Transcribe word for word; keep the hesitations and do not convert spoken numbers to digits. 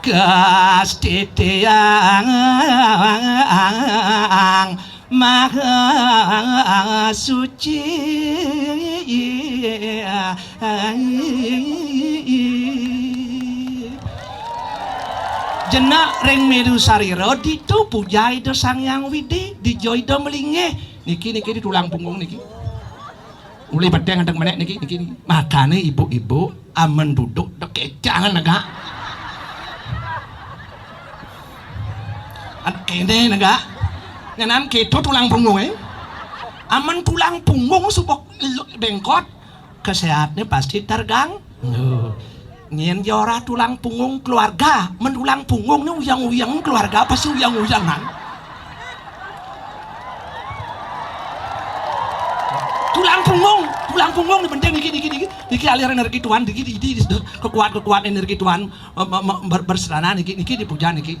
Kastitiang Maha Suci. Jenak ring milu sarira ditu puja Ida Sang Hyang Widi, dija Ida malinggih. Niki, niki di tulang punggung niki. Uli peteng anteng menek niki, niki, niki. Makane ibu-ibu amen duduk dek kecangan negak. An kene negak. Ngenan keto tulang punggung, eh. Amen tulang punggung suba lu-, bengkot, kesehatne pasti terganggu. Nyen jora tulang punggung keluarga, men tulang punggung ni uyang-uyang keluarga pasti uyang-uyangan. Tulang punggung, tulang punggung ni penting niki, niki, niki. Niki alir energi Tuhan, niki, niki, niki kekuat, kekuat energi Tuhan, eh, me-, me-, ber-, berserana niki, niki dipuja niki.